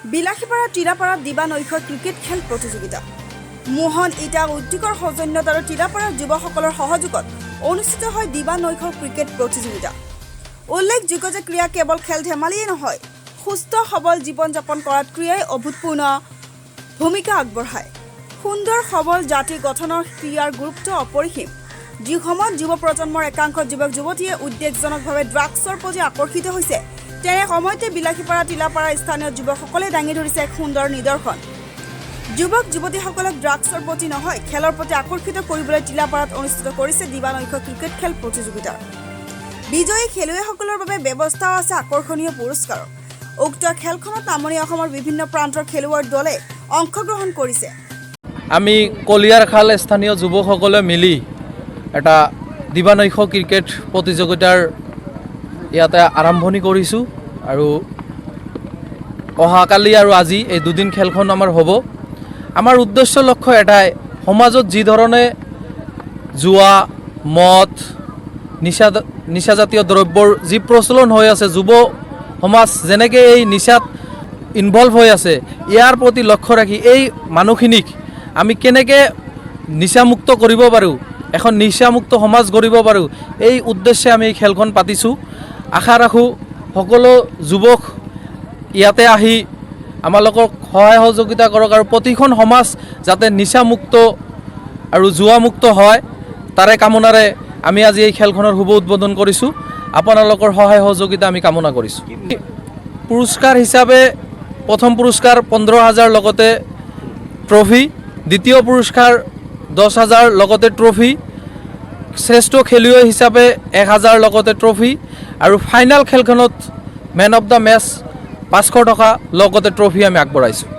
বিলাসীপাৰা টিলাপাৰাত দিবা নৈশ ক্ৰিকেট খেল প্ৰতিযোগিতা। মোহন ইটা উদ্যোগৰ সৌজন্যত আৰু টিলাপাৰাৰ যুৱকসকলৰ সহযোগত অনুষ্ঠিত হয় দিবা নৈশ ক্ৰিকেট প্ৰতিযোগিতা। উল্লেখযোগ্য যে ক্ৰীড়া কেৱল খেল ধেমালিয়েই নহয়, সুস্থ সবল জীৱন যাপন কৰাত ক্ৰীড়াই অভূতপূৰ্ণ ভূমিকা আগবঢ়ায়। সুন্দৰ সবল জাতি গঠনৰ ক্ৰীড়াৰ গুৰুত্ব অপৰিসীম। যি সময়ত যুৱ প্ৰজন্মৰ একাংশ যুৱক যুৱতীয়ে উদ্বেগজনকভাৱে ড্ৰাগছৰ প্ৰতি আকৰ্ষিত হৈছে, তেনে সময়তে বিলাসীপাৰা টিলাপাৰাৰ স্থানীয় যুৱকসকলে দাঙি ধৰিছে এক সুন্দৰ নিদৰ্শন। যুৱক যুৱতীসকলক ড্ৰাগছৰ প্ৰতি নহয়, খেলৰ প্ৰতি আকৰ্ষিত কৰিবলৈ টিলাপাৰাত অনুষ্ঠিত কৰিছে দিবানৈশ ক্ৰিকেট খেল প্ৰতিযোগিতাৰ। বিজয়ী খেলুৱৈসকলৰ বাবে ব্যৱস্থাও আছে আকৰ্ষণীয় পুৰস্কাৰৰ। উক্ত খেলখনত নামনি অসমৰ বিভিন্ন প্ৰান্তৰ খেলুৱৈৰ দলে অংশগ্ৰহণ কৰিছে। আমি কলিয়াৰখাল স্থানীয় যুৱকসকলে মিলি এটা দিবানৈশ ক্ৰিকেট প্ৰতিযোগিতাৰ ইয়াতে আৰম্ভণি কৰিছোঁ আৰু অহাকালি আৰু আজি এই দুদিন খেলখন আমাৰ হ'ব। আমাৰ উদ্দেশ্য লক্ষ্য এটাই, সমাজত যি ধৰণে জুৱা, মদ, নিচাজাতীয় দ্ৰব্যৰ যি প্ৰচলন হৈ আছে, যুৱ সমাজ যেনেকৈ এই নিচাত ইনভলভ হৈ আছে, ইয়াৰ প্ৰতি লক্ষ্য ৰাখি এই মানুহখিনিক আমি কেনেকৈ নিচামুক্ত কৰিব পাৰোঁ, এখন নিচামুক্ত সমাজ গঢ়িব পাৰোঁ, এই উদ্দেশ্যে আমি এই খেলখন পাতিছোঁ। আশা ৰাখোঁ সকলো যুৱক ইয়াতে আহি আমালোকক সহায় সহযোগিতা কৰক আৰু প্ৰতিখন সমাজ যাতে নিচামুক্ত আৰু জুৱামুক্ত হয়, তাৰে কামনাৰে আমি আজি এই খেলখনৰ শুভ উদ্বোধন কৰিছোঁ। আপোনালোকৰ সহায় সহযোগিতা আমি কামনা কৰিছোঁ। পুৰস্কাৰ হিচাপে প্ৰথম পুৰস্কাৰ 15,000 লগতে ট্ৰফি, দ্বিতীয় পুৰস্কাৰ 10,000 লগতে ট্ৰফি, শ্ৰেষ্ঠ খেলুৱৈ হিচাপে 1000 লগতে ট্ৰফি আৰু ফাইনেল খেলখনত মেন অফ the match 500 টকা লগতে ট্ৰফি আমি আগবঢ়াইছোঁ।